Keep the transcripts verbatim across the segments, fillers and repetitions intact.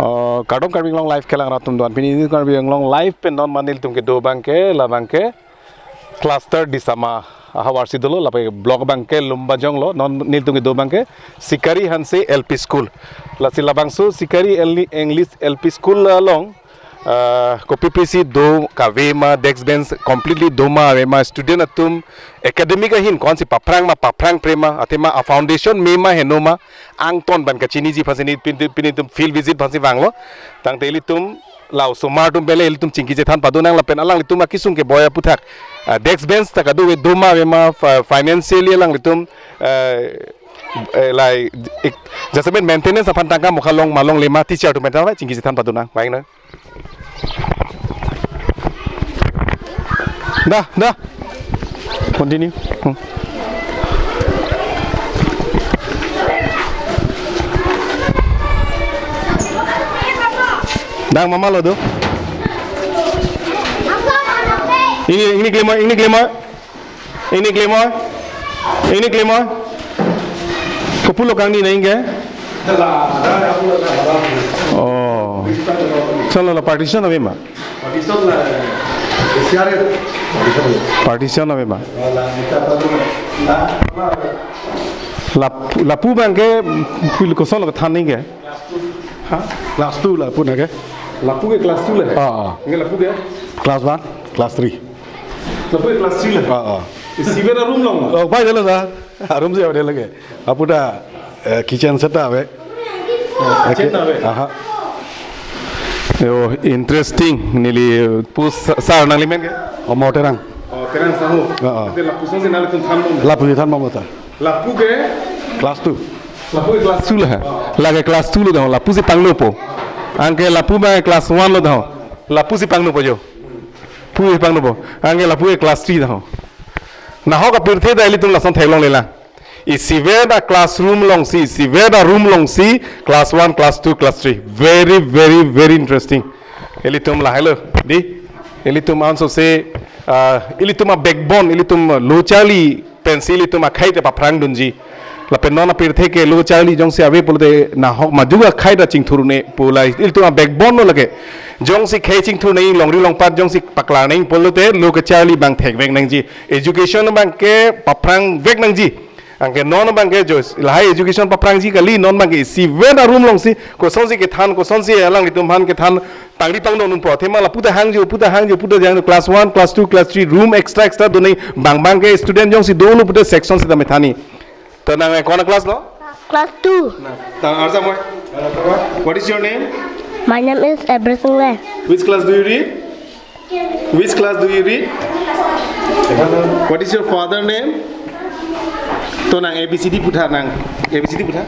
Oh, kardom Karbi Anglong Live kelang rat atum doan. Pini Karbi Anglong Live pen non ma nelitum kedo abangke, labangke cluster Disama ahavar si dolo, lapen block abangke Lumbajong lo, non nelitum kedo abangke Sikari Hanse L P School. Lasi labangso Sikari L-, English L P School along, ah, kopi pisi do kave ma, desk bench completely do ma ave ma, student atum academic ahin ko-ansi paphrang ma, paphrang pre ma, athema a foundation me ma heno ma, angton abang kachiniji aphansi neli pin, pini nelitum field visit aphansi vanglo. Tangte ilitum la osomar atum pen le ilitum chingki chethan padonang lapen alanglitum akesung keboi aputhak, ah, desk bench ta kadokave do ma ave ma, fi-, financially alanglitum, eh, eh, like, ik-, jasemet maintenance aphan tangka mokha long ma longle ma, teacher atum pen ta chingki chethan padonang, vangnon. Dah, dah. Continue. Hmm. Dah, mama lo do. Ini, ini kelima, ini kelima. Ini kelima. Ini kelima. Kopulo kangni nangke? Oh. Solo la partition ave ma? Partition la, siare. Partition ave ma? Lap-, lapu abangke pil kosonlo kethan nangke? Ha? Class two lapu nangke? Lapu ke class two le? Ah, ah. Nge lapu ke? Class one, class three. Lapu ke class three le? Ah, ah. Isivet aroom long? Oh, bai delo sa. Aroom si ave lage. Apuda, eh, kitchen set ave. Kitchen ave? Aha. Yo, interesting. Neli pu sa-, sir nangli men ke? Omo Terang. Oh, Terang Sahu. Ah, ah. Ante lapuson si nanglitum thanbom? Lapu si thanbom ta. Lapu ke? Class two. Lapu ke class two le ha. Ah. Lake class two lo dah. Lapusi pangnopo. Anke lapu ma class one lo dah. Lapusi pangnopo jo. Pu pangnopo. Anke lapu ke class three dah. Nahok apirthe ta ilitum lason theklonglelang. Isivet a classroom longsi, isivet a room longsi, class one, class two, class three. Very, very, very interesting. Ilitum lahelo, di? Ilitum anso se, ah, ilitum a backbone, ilitum lo charli pensi ilitum akhei ta paphrangdunji. Lapen non apirthe ke lo charli jongsi ave pulote nahok madu akhei ta chingthur un-e pu la ilitum a backbone lo lake. Jongsi khei chingthur nangji, longri longpat jongsi paklang nangji pulote lo kacharli abang thekvek nangji. Education abangke paphrangvek nangji. Anke non abangke jo lahai education paphrangji kali, non abangke isivet a room longsi kosonsi kethan, kosonsi alanglitum aphan kethan pangri pangno unpo. Athema lapu ta hangjo, pu ta hangjo, pu ta hangjo, class one, class two, class three, room extra extra do nangji, bang bang ke student jongsi dolo pute section seta methani. To nang, eh, ko-an class lo? Class two. Na, ta arjamoi. What is your name? My name is Ebrus Engleng. Which class do you read? Which class do you read? What is your father name? To nang A B C D putha nang. A B C D putha.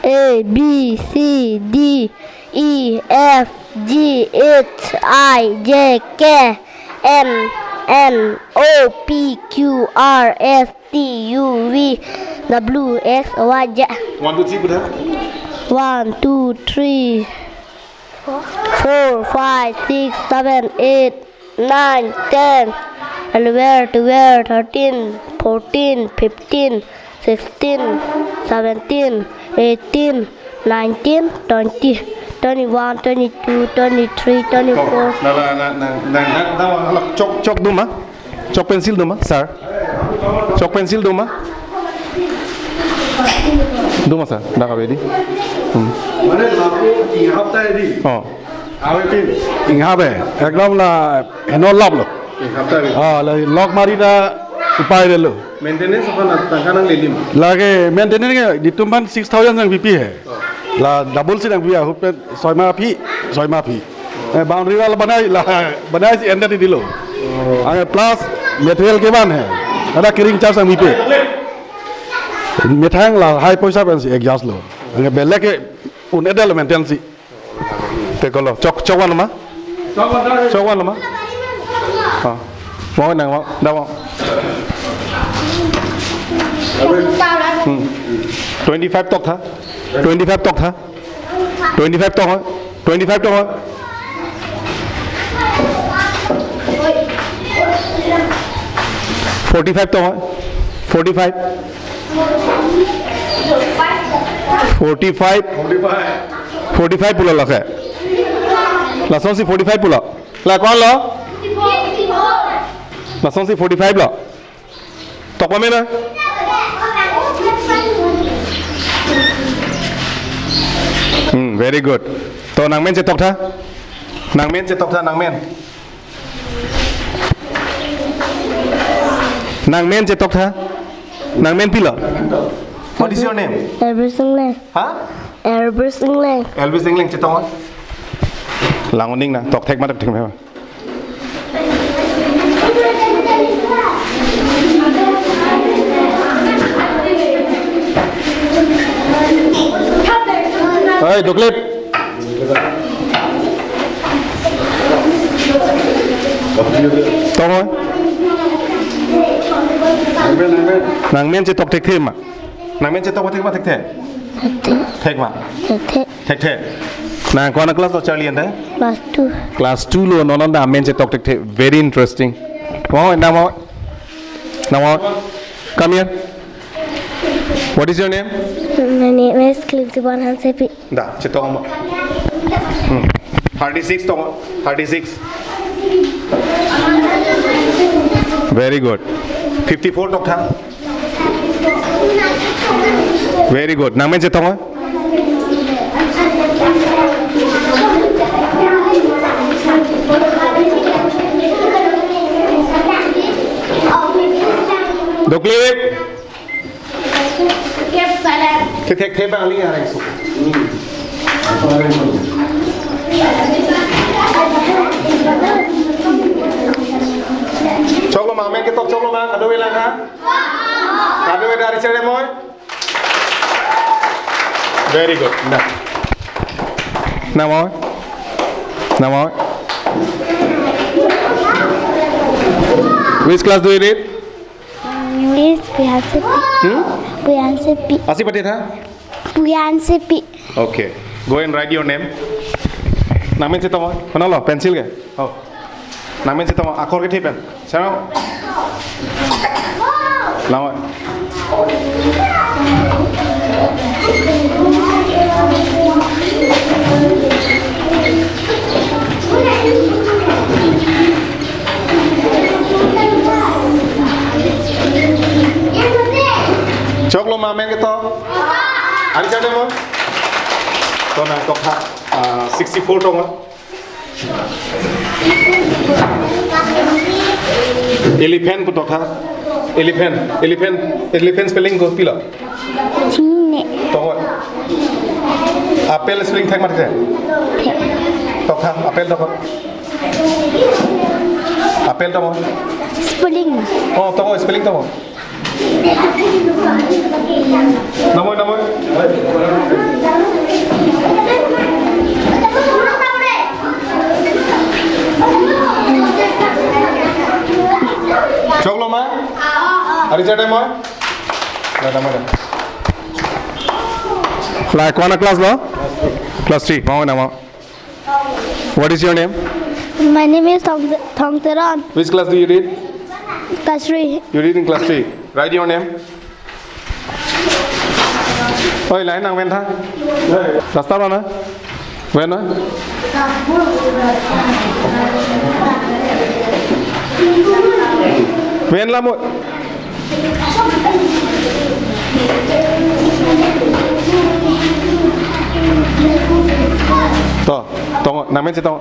A, B, C, D, E, F, G, H, I, J, K, M, N, O, P, Q, R, S, T, U, V, W, X, Y, Z. One, two, three putha. One, two, three, four, five, six, seven, eight, nine, ten, eleven, twelve, thirteen, fourteen, fifteen, sixteen, seventeen, eighteen, nineteen, twenty, twenty-one, twenty-two, twenty-three, twenty-four. Oh, na, na, na, na, na, na, na, na, chok, chok do ma? Chok pencil do ma, sir? Chok pencil do ma? Do ma, sir? Dak ave dei. Hmm. Mane lapu inghap ta dei. Oh. Ave pin. Inghap he. Ekdom la heno laplo. Inghap ta dei. Ah, la lock mari ta upai delo. Maintenance aphan tangka nanglele ma? Lake maintenance ke netum aphan six thousand nangpipe he. Oh. La double si nangpi ahut pen soi ma aphi, soi ma aphi. Eh, boundary wall banai la, banai si ended dilo. Oh. Anke plus material kevan he. Ada carrying charge nangpipe. Methang lahai poisa pensi adjust lo. Anke belek ke un-edetlo maintenance si. Te kolo, chok, chok van ma? Chok van ma? Ah. Mau nang mau, dah mau. Hmm. Twenty-five tok tha. Twenty-five tok tha. Twenty-five tok, ha? Twenty-five tok, ha? Forty-five tok, ha? Forty-five. Forty-five. Forty-five. Forty-five pulo lake. Lasonsi forty-five pulo. La ko-an lo? Lasonsi forty-five lo. Tok pame na? Hmm, very good. To nangmen chetok tha? Nangmen chetok tha, nangmen. Nangmen chetok tha? Nangmen pilo? What is your name? Elvis Engleng. Ha? Elvis Engleng. Elvis Engleng, chetok ma? Lang-un-e nang, tok thek ma tok thek ma. Oi, doklip. Tok ma? Nangmen chetok thekthe ma? Nangmen chetok thekthe ma, thekthe? Thekthe. Thekthe ma? Thekthe. Thekthe. Nang ko-an a-class lo, Charlie ante? Class two. Class two lo, non non nangmen chetok thekthe. Very interesting. Wow, nang mau. Nang mau. Come here. What is your name? My name is Klimsibon Hansepi. Da, chetok ma. Hmm. Thirty-six tok ma. Thirty-six. Very good. Fifty-four tok tha. Very good. Nangmen chetok ma? Doklip. Thekthe abang aling areng su. Choklo ma, amen ketok choklo ma, kadokave lang ha? Kadokave dari chere moi? Very good. Nah. Nang mau? Nang mau? Which class do you read? Miss Puyansepi. Hmm? Puyansepi. Asi pati tha? Puyansepi. Okay. Go and write your name. Nangmen chetok ma? Mana lo? Pencil ke? Oh. Nangmen chetok ma? Akhor kethe pen. Sana. Lama. Choklo ma, amen ketok? Ari chade mo? To nangtok tha, ah, sixty-four tok ma? Elephant pu tok tha. Elephant, elephant, elephant spelling kopilo? Chinine. Tok ma? Apple spelling thek ma thek? Thek. Tok tha, apple tok ma? Apple tok ma? Spelling. Oh, tok ma, spelling tok ma? Namoi, namoi. Choklo ma? Ari chade ma? Na, namoi, na. La ko-an a-class lo? Class three. Mau nama. What is your name? My name is Thong, Thong Teron. Which class do you read? Class three. You read in class three. Write your name. Oi, line nangmen tha. Rasta mana? Ven na? Ven la mo. To, tong, nangmen si tong.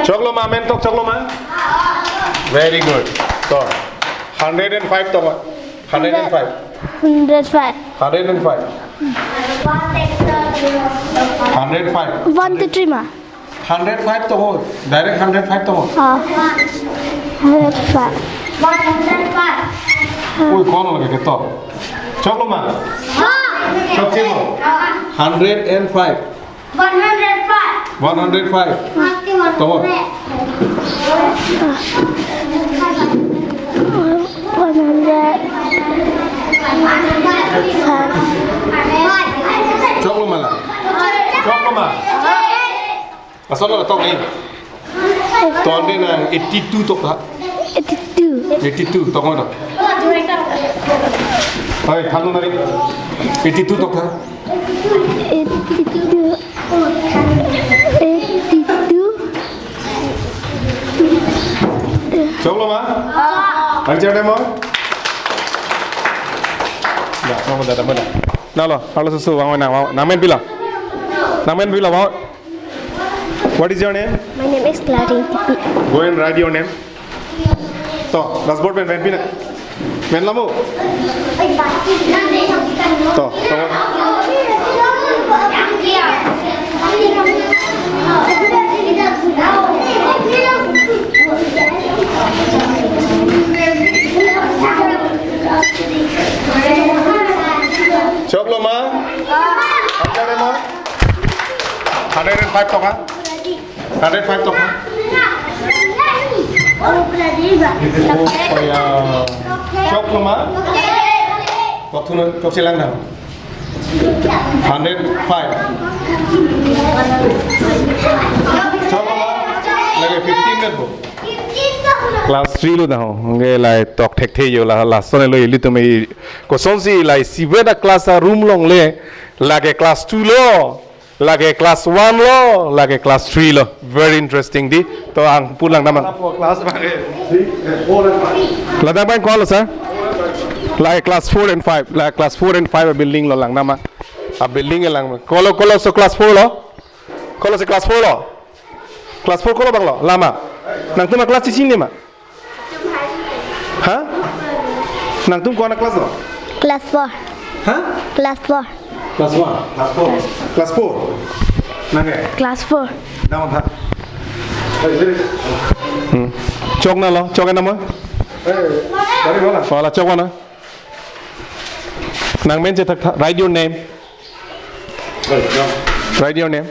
Choklo ma, men tok choklo ma? Very good. To, hundred and five to ma? Hundred and five. Hundred five. Hundred and five. Hundred five. One to three ma? Hundred five to ho. Direct hundred five to ho. Ah. Hundred five. One hundred five. Ui, kon lagi ke to. Choklo ma? Chokche mo? Hundred and five. One hundred five. One hundred five. Tomo. One hundred five. Choklo ma la? Choklo ma? Asal lo tong ni. Ton de nang eighty-two tok tha. Eighty-two. Eighty-two tong do. Hai, than nari. Eighty-two tok tha. Eighty-two. Eighty-two. Choklo ma? Ang chade mo? Ya, kamu datang mana? Nalo, halo susu, wang mana? Wang, nangmen pilo? Nangmen pilo, wang? What is your name? My name is Claudine Tipi. Go and write your name. To, dashboard pen pen pina. Men lamo. To, to. Choklo ma? Ang chade ma? Hundred and five tong ha? Hundred five tong ha? Oh, ya. Choklo ma? Waktu na, chokche lang na. Hundred five. Choklo ma? Lagi fifteen minute bo. Class three lo dah ho. Nge lai tok thekthe yo la, lason lo ilitum e. Kosonsi lai sivet a class a room along le. Lagi class two lo. Lagi class one lo, lagi class three lo. Very interesting di. To ang pulang naman. Class ba ke? Three, eh, four and five. Ladang bang ko-an lo, sir? Lagi class four and five. Lagi class four and five building lo lang naman. A building lang. Kolo, kolo so class four lo? Kolo so class four lo? Class four kolo bang lo? Lama. Nangtum a class chini ma? Ha? Nangtum ko-an a class lo? Class four. Ha? Class four. Class one. Class four. Class four. Nang ke? Class four. Dam ha. Hmm. Chok na lo, chok na mo? Eh, dari mana? Wala chok na. Nangmen chetak tha, write your name. Write your name.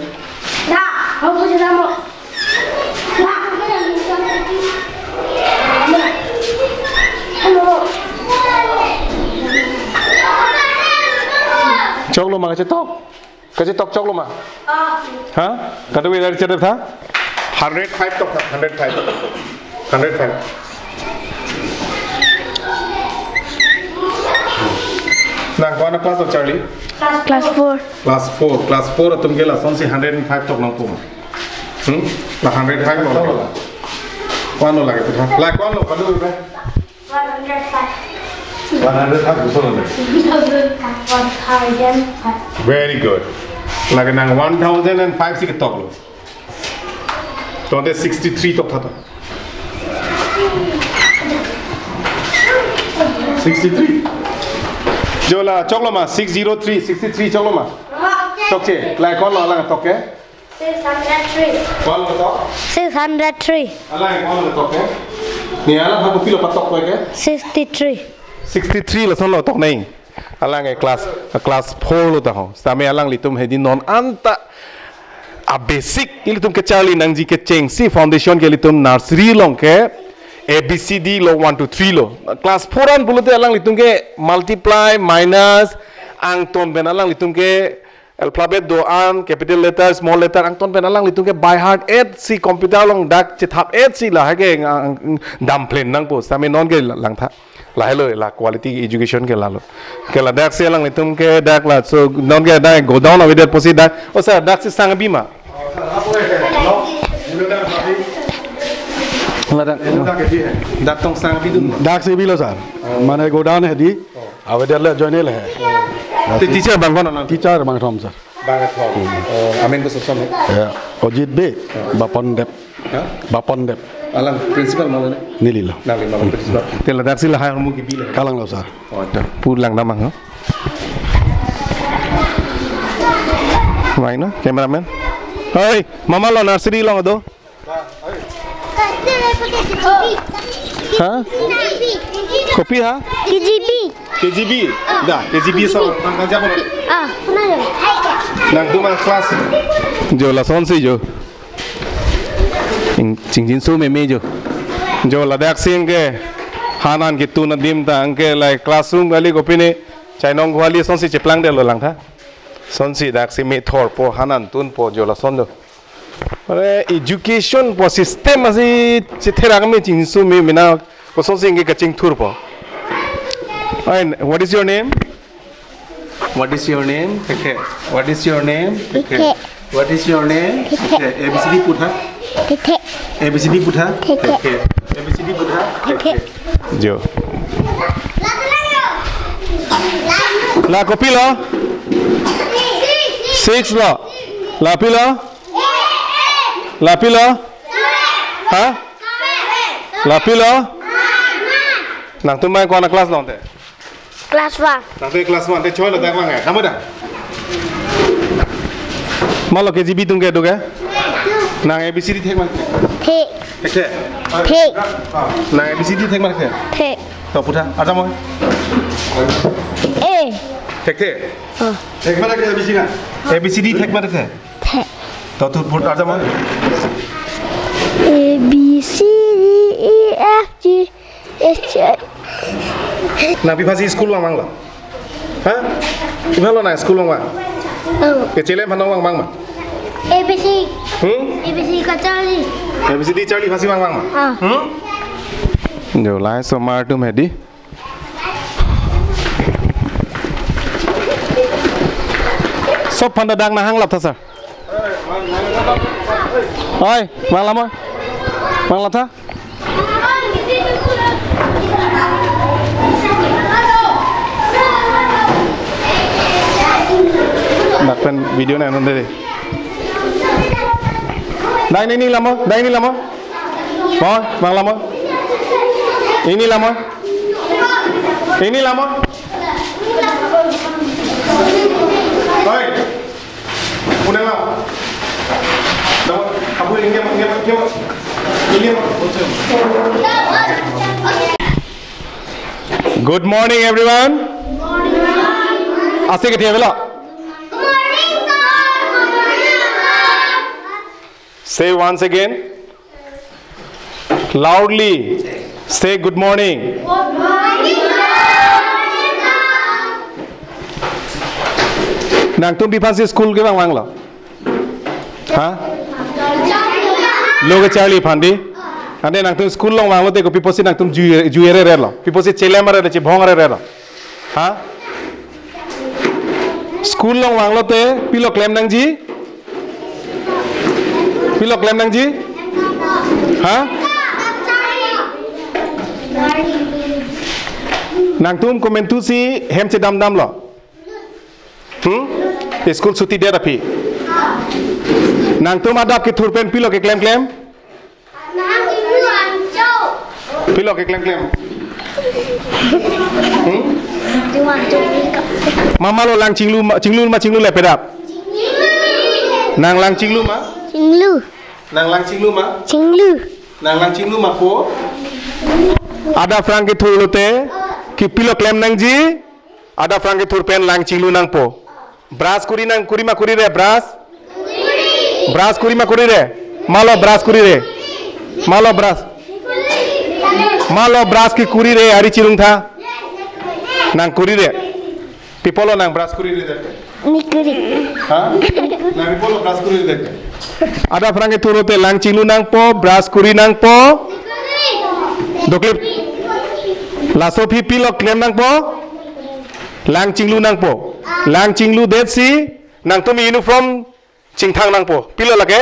Choklo ma kachetok? Kachetok choklo ma? Ha? Kadu wira chere tha? Hundred five tok tha, hundred five. Hundred five. Nang ko-an a class lo, Charlie? Class four. Class four. Class four atum ke lasonsi hundred and five tok nangpo ma? Hmm? La hundred five lo. Ko-an lo lagi tha? La ko-an lo, kadu wira? One hundred five. One hundred five, gusto na. One thousand five. Very good. Lagi nang one thousand and five si ketok lo. Tonte sixty-three tok tha to. Sixty-three. Jo la choklo ma, six zero three, sixty-three choklo ma. Chokche, la ko-an lo alang tok ke? Six hundred three. Ko-an lo tok? Six hundred three. Alang ko-an lo tok ke? Ni alang ha kopilo patok ko ke? Sixty-three. Sixty-three lason lo tok nai. Alang ke class, class four lo ta ho. Sitame alanglitum hedi non anta a basic ilitum kecharli nangji kechengsi foundation ke ilitum nursery along ke A B C D lo one two three lo. Class four an pulote alanglitum ke multiply, minus, angton pen alanglitum ke alphabet do-an, capital letter, small letter, angton pen alanglitum ke by heart et si computer along dak chethap et si lahai ke ang, ang, damplen nangpo, sami non ke la-, langtha. Lahelo la quality education ke lalo. Ke ladak si alanglitum ke dak la, so non ke dak go down avedet pusi dak. O sir, dak si sang abi ma? Ladak. Dak tong sang abi dun. Dak si bilo sir. Mane go down hedi. Avedet le join le he. Te teacher bang kono nang? Teacher bang thom sir. Bang thom. Oh, amen ko sosam he. Ya, Ojit Bey, Bapon Deb. Ha? Bapon Deb. Alang principal mana ni? Nililo. Nali malam principal. Te ladak si lahai hormu ke bila. Kalang lo sir. Oh, dah. Pulang damang, no? Mai no, cameraman. Hei, mama lo nursery along do. Ha? Kopi ha? K G B. K G B. Da, K G B so, nang, nang japo. Ah, pernah ya? Nangtum a class. Jo, lason si jo. Ing, chingjinso meme jo. Jo, ladak si anke han-an ketun adim ta anke la classroom kali kopine chainong kali son si cheplangdetlo langtha. Son si dak si methorpo, han-an tunpo, jo lason jo. Are education pu system asi chetherak me chingsu me mena kosonsi anke kachingthurpo. Ai, what is your name? What is your name? Thekhe. What is your name? Thekhe. Thekhe. What is your name? Thekhe. Thekhe. A B C D putha. Thekhe. A B C D putha. Thekhe. Thekhe. A B C D putha. Thekhe. Thekhe. Jo. La kopilo? Six lo. La pilo? La pilo? Ha? La pilo? Nangtum mai ko-an a class longte? Class one. Nangtum class one te choi lo dak bang eh. Kamu dah? Malo K G B tung ke do ke? Nang A B C D thek ma? Thek. Thek thek? Thek. Nang A B C D thek ma thek? Thek. To putha, arjamo? A. Thek thek? Oh. Thek ma thek A B C D na? A B C D thek ma thek? Thek. To tu put arjamo? A, B, C, D, E, F, G, H, I. Nang pi aphansi school vang vanglo? Ha? Pi aphanlo nang school vang vang? Oh. Kechelem aphan vang vang ma? A B C. Hmm? A B C kacharli. A B C D charli aphansi vang vang ma? Ah. Hmm? Jo, lahai osomar atum hedi. Sob aphan ta dak nang hang lap tha sir. Oi, vang lam oi. Vang lam tha. Dak pen video nang nonde. Dai nini lam o, dai nini lam o. Mo, vang lam o. Ini lam o. Ini lam o. Oi. Udah lah. Dapat, abu ini, ini, ini. Ini. Good morning, everyone. Ase ke thevela. Say once again. Loudly. Say good morning. Nangtum pi aphansi school kevang vanglo? Ha? Lo kacharli aphan di. Ante nangtum school along vanglote kopi apotsi nangtum ju, ju-ere relo? Pi apotsi chelem arelo, chebhong arelo? Ha? School along vanglote pilo klem nangji? Pilo klem nangji? Ha? Nangtum komantusi hem chedam damlo? Hmm? School chuti det aphi. Nangtum adap kethur pen pilo keklem klem? Pilo keklem klem? Hmm? Mama lo lang chinglu ma, chinglu ma, chinglu le pedap? Nang lang chinglu ma? Chinglu. Nang lang chinglu ma? Chinglu. Nang lang chinglu ma po? Adap aphrang kethur lote, ke pilo klem nangji? Adap aphrang kethur pen lang chinglu nangpo. Brush kuri nang, kuri ma kurire brush? Brush kuri ma kurire? Malo brush kurire? Malo brush? Malo brush ke kurire ari chirung tha? Nang kurire. Pi apotlo nang brush kuri ri det? Nikuri. Ha? Nang pi apotlo brush kuri ri det? Adap aphrang ke thuro te lang chinglu nangpo, brush kuri nangpo. Doklip. Laso aphi pilo klem nangpo? Lang chinglu nangpo. Lang chinglu detsi nangtum uniform chingthang nangpo. Pilo lake?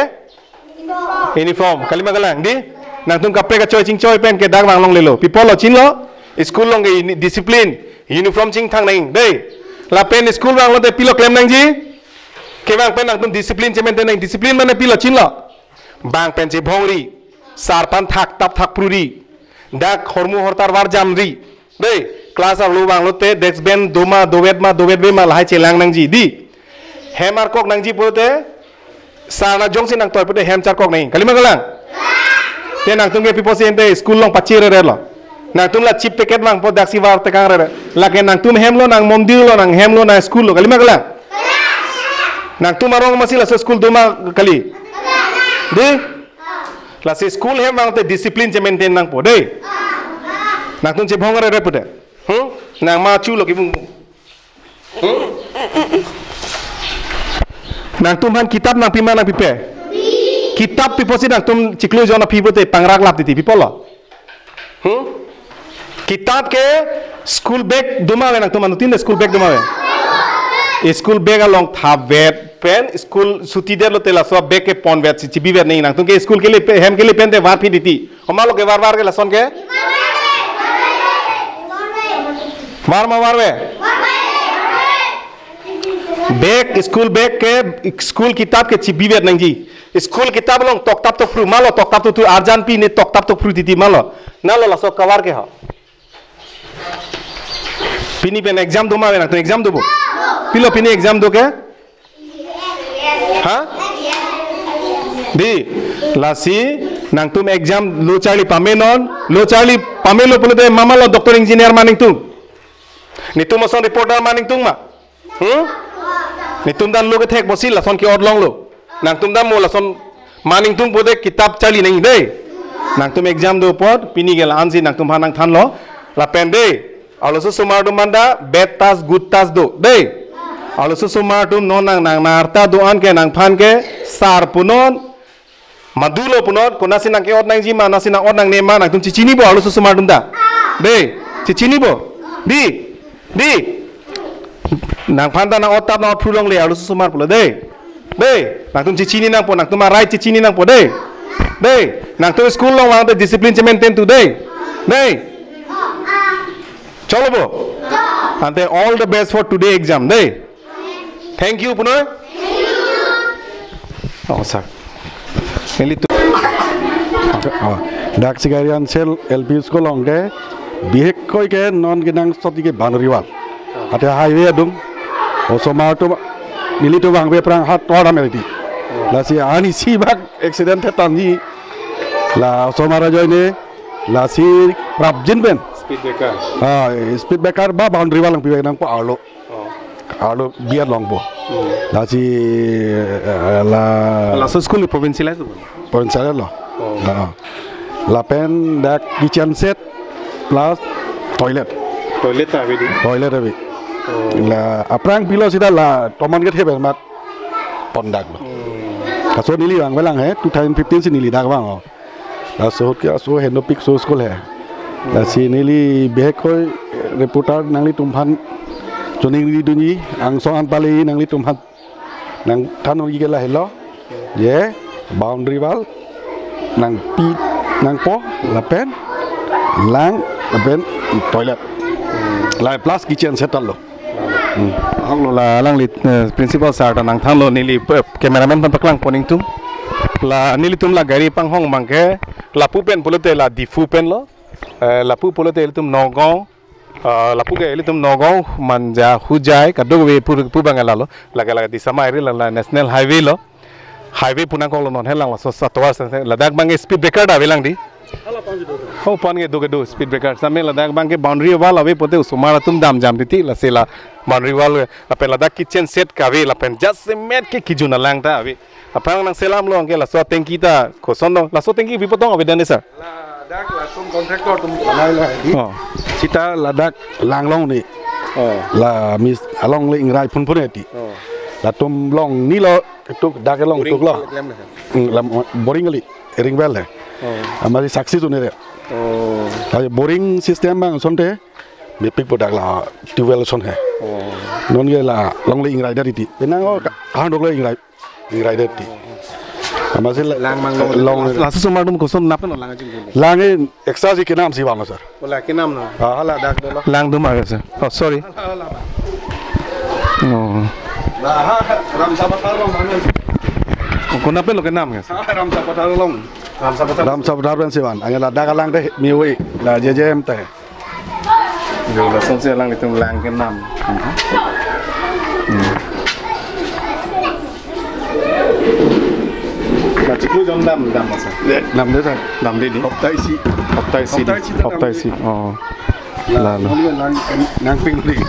Uniform. Kalima kalang, dei? Nangtum kaprek kachoi chingchoi pen ke dak vang longlelo. Pi apotlo chinilo? School along ke uni-, discipline. Uniform chingthang nang, dei? Lapen school vanglote pilo klem nangji? Kevang pen nangtum discipline che-maintain nang. Discipline mane pilo chinilo? Bang pen chebhongri. Sar aphan thakthap thakphruri. Dak hormu hortar varjamri. Dei, class arlo vanglote desk bench doma, dovet ma, dovetve ma, lahai chelang nangji, dei? Hem arkok nangji pulote sar na jongsi nangtoi pulote hem charkok nang. Kalima kalang? Te nangtum ke pi apotsi ante school along pachere relo? Nangtum la chip packet vangpo, daksi var tekang rere. Lake nangtum hemlo, nang mondirlo, nang hemlo, nang school lo. Kalima kalang? Nangtum arong masi laso school doma kali? Dei? Lasi school hem vangte discipline che-maintain nangpo, dei? Nangtum chebhong rere pute. Hmm? Nang ma chulo kibung bung. Hmm? Nangtum aphan kitap nangpi ma nangpipe? Kitap pi apotsi nangtum chiklo jon aphi pute pangrak lap titi, pi apotlo? Hmm? Kitap ke school bag doma ave nangtum anuttin de school bag doma ave. School bag along thapvet pen school suti detlote laso bag ke ponvetsi chibivet nang. Nangtum ke school kele pe-, hem kele pen te varpi titi. Komatlo ke varvar ke lason ke? Var ma varve? Bag, school bag ke, school kitap ke chibivet nangji. School kitap along tokthap tokphru, malo tokthap tokphru, arjan pi ne tokthap tokphru titi malo. Nalo laso kavar ke ho. Pini pen exam doma ave nangtum, exam dopo? Pilo pini exam do ke? Ha? Dei, lasi nangtum exam lo charli pamenon, lo charli pamelo pulote mamalo doctor engineer ma nangtum? Netum ason reporter ma nangtum ma? Hmm? Netum dan lo kethek bosi lason ke-ot longlo. Nangtum dan mo lason ma nangtum pulote kitap charli nang, dei? Nangtum exam do apot, pini ke la-ansi nangtum aphan nangthanlo. Lapen dei, arloso osomar atum aphan ta bad touch, good touch do, dei? Arloso osomar atum non nang, nang narta do-an ke nangphan ke sar punon, madulo punon, konatsi nang ke-ot nangji ma, konatsi nang ot nangne ma, nangtum chechinipo arloso osomar atum ta? Dei, chechinipo? Dei, dei. Nangphan ta nang ot tap nang ot phru longle arloso osomar pulo, dei? Dei, nangtum chechini nangpo, nangtum a-right chechini nangpo, dei? Dei, nangtum school along vangte discipline che-maintain tu, dei? Dei? Cholo bo? Ante all the best for today exam, dei? Thank you, punoi. Oh, sir. Nelitum. Oh, dak Sikari Ansel L P school along ke, bihek koi ke non kenangtoti ke boundary wall. Ate highway adung. Osomar atum nelitum vangve aphrang hat tor dam eti. Lasi ani si bak accident thetan ji. La osomar ajoine, lasi prapjin pen. Speed breaker. Ah, speed breaker ba boundary wall nangpivek nangpo arlo. Oh. Arlo biar longpo. Hmm. Lasi, eh, la Laso school provincial itu? Provincial lo. Oh. Ah. Lapen dak kitchen set plus toilet. Toilet ta ave dei? Toilet ave. Oh. La aphrang pilo sita la tomon ke theben mat pondaklo. Hmm. Laso neli vangvelang he, two thousand fifteen si neli dak vang ho. Laso ahut ke laso henopik so school he. Lasi neli bihek koi reporter nanglitum aphan choningri dunji, angsong an pale nanglitum aphan nangthan nangji ke lahelo. Je, boundary wall nangpi nangpo lapen lang lapen toilet. La plus kitchen set lo. Hmm. Ahok lo la alangli, eh, principal sir ta nangthanlo, neli, eh, cameraman aphan paklangpon ingtung. La nelitum la gari panghong abang ke lapu pen pulote la Diphu pen lo. Eh, lapu pulote ilitum Nagaon. Ah, lapu ke ilitum Nagaon, Manja, Hojai, kadokave pu, pu abang lalo. Lake lake Disama area la, la national highway lo. Highway pu nangkoklo non helang laso atovar si ladak abang speed breaker ta avelang dei. Oh, pon ke do ke do speed breaker. Same ladak abang ke boundary wall ave pulote osomar atum damjam titi, lasi la boundary wall lapen ladak kitchen set ke ave lapen jasemet ke kijun alang ta ave. Aphrang nangselamlo anke laso atengki ta koson do. Laso atengki pi apot tong avedet ne sir? Ladak latum contractor atum banailo hedi. Oh. Sita ladak lang longle. Oh. La mis along le ingrai phun phun eti. Oh. Latum long ni lo tuk dak long Boring tuk lo. Klem na. Hmm, lam boring kali ring well le. Oh. Amari saksi tu ni re. Oh. Tapi boring system bang sonte mepik po dak la tubewell son he. Oh. Non ke la long le ingrai dari ti. Penang o ka- kahang dok le ingrai. Ingrai det ti. Amatsi la- Lang mang long. Long. Laso osomar atum koson nap no lang ajin dun. Lang in extra si kenam si vang lo sir. Ola kenam no. Ah, hala dak dolo. Lang doma ke sir. Oh, sorry. Hala, hala, hala. Oh. Nah, ha, Ram Sapathar long. Ko nap lo kenam ke sir. Ha, Ram Sapathar long. Ram Sapathar. Ram Sapathar pen si vang. Angela dak lang te miwi. La J J M te. Yo, lasonsi alanglitum lang kenam. Hmm. Nah, chiklo jom dam, dam masa. Ya, dam deh, sir. Dam deh di. Hopta isi. Hopta isi. Hopta isi, hopta isi. Oh. Lah, lalo. Lalu lang, lang ping ping.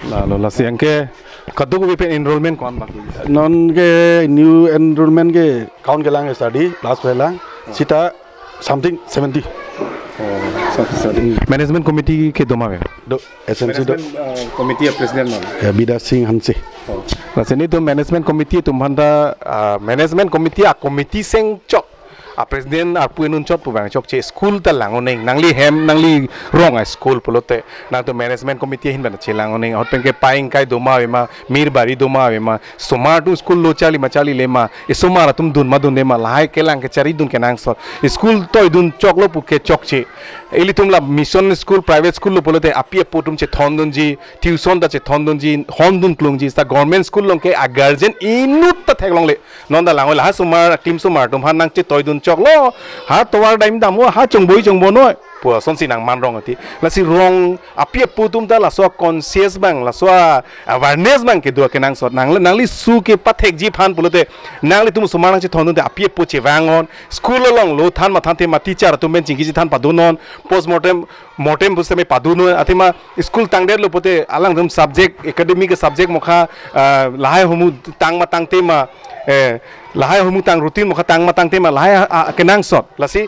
Lalo, lasi anke kadokave pen enrollment ko-an baki? Non ke new enrollment ke account kelang study plus kelang. Sita something seventy. Oh, sorry, sorry. Management committee ke doma ave? Do, S M C do. Management, uh, committee a president non. Ya, Bidya Singh Hanse. Oh. Lasi nelitum management committee atum aphan ta, uh, management committee a committee seng chok. A president arpu enun chot pu bang chokche school ta lang-o neng. Nangli hem, nangli rong a school pulote. Nangtum management committee ahin pen chelang-o neng. Ahut pen ke paing kai doma ave ma, mir bari doma ave ma, osomar atum school lo charli ma charlile ma, osomar atum dun ma dunde ma, lahai kelang kechari dun kenangsot. School toi dun choklo pu ke chokche. Ilitum la mission school, private school lo pulote api apo atum chethon dunji, tuition ta chethon dunji, hon dun klungji, seta government school along ke a guardian inut ta theklongle. Non ta lang-o, lahai osomar, aklim osomar atum aphan nangchetoi dun choklo, ha tovar daim dam-o, ha chongboi chongbonoi pu asonsi nangman rong ati. Lasi rong api apo atum ta laso conscious bang, laso awareness bang kedo kenangsot. Nang, nangli su kepathekji aphan pulote, nanglitum osomar nangchethon dunte api apo chevang-on. School along lo than mathan tema teacher atum pen chingki chethan padun-on. Post mortem, mortem pusitame padun-on. Athema school tangdetlo pute alangtum subject, academic subject mokha, ah, lahai homu tang ma tangte ma, eh, lahai homu tang routine mokha tang ma tangte ma, lahai, ah, kenangsot. Lasi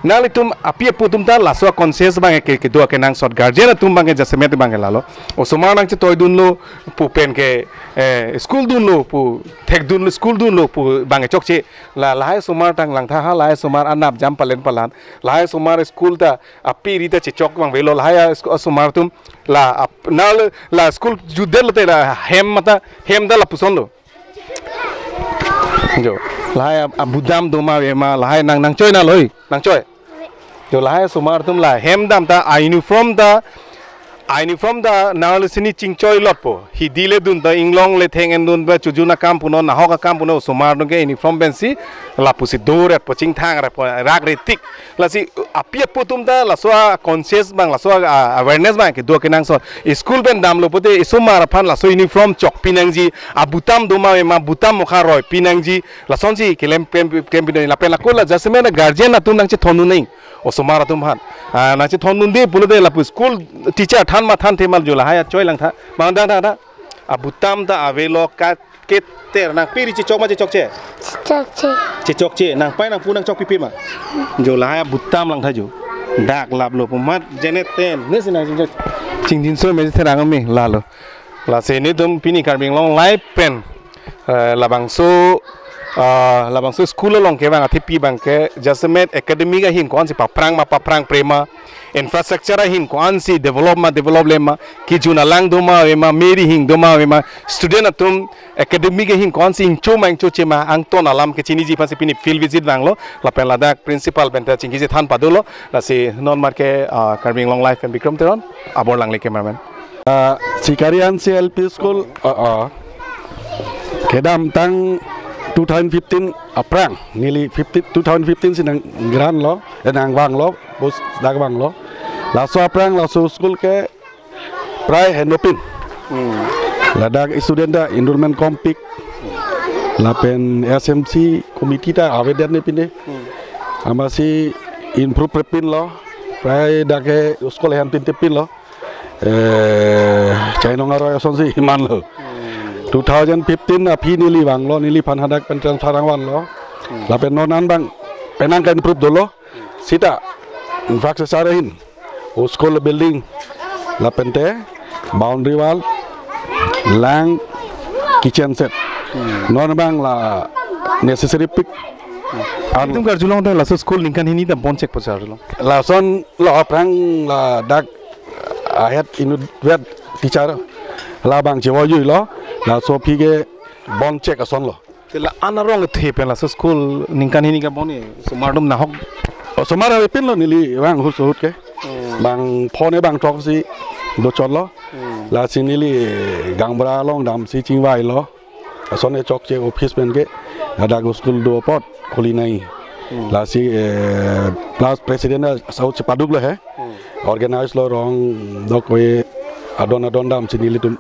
nanglitum api apo atum ta laso conscious bang ke, kedo kenangsot. Guardian atum bang ke jasemet bang ke lalo. Osomar nangchetoi dunlo pu pen ke, eh, school dunlo pu, thek dunlo, school dunlo pu bang ke chokche. La lahai osomar tang langtha ha, lahai osomar anap jam palen palan. Lahai osomar school ta api ri ta chechok bang avelo, lahai a sku-, osomar atum la ap-, na le, la school jutdet lote la hem mata, hem ta lapuson lo. Jo, lahai a, abudam doma ave ma, lahai nang, nangchoi na loi, nangchoi. Jo, lahai osomar atum la hem dam ta, a uniform ta, a uniform ta, na le sini chingchoi lotpo. Hidi le dun ta, inglong le theng en dun ta, chojun akam punon, nahok akam punon, osomar atum ke uniform pensi lapusi do-ret po, chingthang-ret po, rak retik. Lasi api apo atum ta laso a conscious bang, laso a awareness bang kedo kenangsot. School pen damlo pute osomar aphan laso uniform chokpi nangji, abudam doma ave ma, budam mokha roipi nangji, lasonsi kelem pen, pen pidoi lapen lako la jasemet guardian atum nangchethon dun neng osomar atum aphan. Ah, nangchethon dunde pulote lapu school teacher than mathan te mal jo lahai achoi langtha. Mang dang dang dang. Abudam ta avelo ka keter nangpi ri chechok ma chechokche? Chechokche. Chechokche. Nangpai nangpo nangchokpipe ma? Jo lahai abudam langtha jo. Dak laplo pu mat jenet ten. Nesi nang chingchok. Chingdinso me therang me lalo. Lasi nelitum pini Karbi Anglong Live pen, eh, labangso, ah, labangso school along kevang athepi bang ke jasemet academic ahin ko-ansi paphrang ma paphrangpre ma, infrastructure ahin ko-ansi develop ma develop-le ma, kejun alang doma ave ma, me ri hing doma ave ma, student atum academic ahin ko-ansi ingcho ma ingchoche ma, angton alam kechiniji aphansi pini field visit vanglo, lapen ladak principal pen ta chingki chethan padolo. Lasi non mat ke, ah, Karbi Anglong Live pen Bikram Teron, Abor Langle cameraman. Ah, Sikari Hanse L P School, ah, ah. Kedamtang two thousand fifteen aphrang, neli fifteen, two thousand fifteen si nang grant lo, eh, nangvanglo, bus dak vanglo. Laso aphrang, laso school ke prai henopin. Hmm. Ladak student ta enrollment kompik. Lapen S M C committee ta avedet ne pine. Hmm. Amatsi improve repinlo. Prai dak ke school henpin tepinlo. Eh, chainong aroi asonsi imanlo. Hmm. Two thousand fifteen aphi neli vanglo, neliphan hadak pen transfer nangvanlo. Hmm. Lapen non an bang penang ke-improve dolo. Sita infrastructure ahin, school building, lapente Boundary wall, lang, kitchen shed. Non abang la necessary pik. An- Itum karjulong tang laso school ningkan hini ta bonchek pu charjulong. Lason lo aphrang ladak ahet inutvet teacher labang chevoijuilo, laso aphi ke bonchek asonlo. Te la an arong kethe pen laso school ningkan hini kabon-e, osomar atum nahok. Osomar avepinlo neli vang ahut ahut ke. Hmm. Bang phone bang throksi dochotlo. Hmm. Lasi neli gaonbura along damsi chingvailo. Ason e chokche office pen ke ladak school do apot khuli nangji. Hmm. Lasi, eh, plus president asau chepaduklo he. Hmm. Organize lo rong dokoi adon adon damsi nelitum.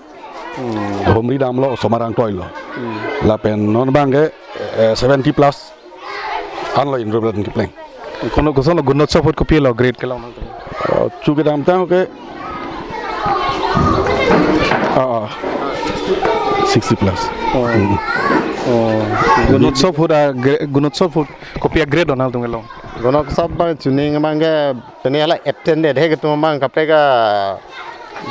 Hmm. Humri damlo osomar angtoilo. Hmm. Lapen non abang ke, eh, seventy plus anlo enrollment kepleng. Kono kosonlo Gunotsav ahut kopilo grade kelong? Eh, chu kedamtang ke, ah, ah, sixty plus. Oh. Hmm. Oh. Gunotsav ahut a gre-, Gunotsav ahut kopi a grade do nangtum kelong? Gunotsav abang chuning abang ke pini hala absent de he ketum abang kaprek a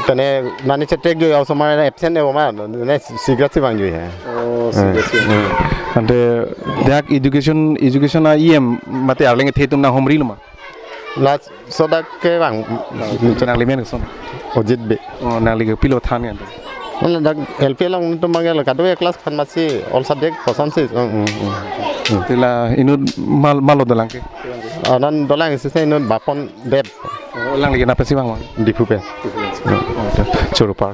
pini mane chetek jo osomar absent de ma ne sigra si vangjo he. Oh, sigra si. Hmm. Ante dak education, education a E M mate arleng the atum nanghumrilo ma? Laso dak ke bang. Nangli men koson? Ojit Bey. Oh, nangli kopilo than kan? Mane dak L P along atum abang ke kado-kave class khan masi all subject kosonsi. Hmm, hmm, hmm. Te la inut mal, malo dolang ke? Ah, non dolang isi se inut Bapon Deb. Oh, alangli ke nangpesi vang ma? Diphu pen. Oh, te choro par.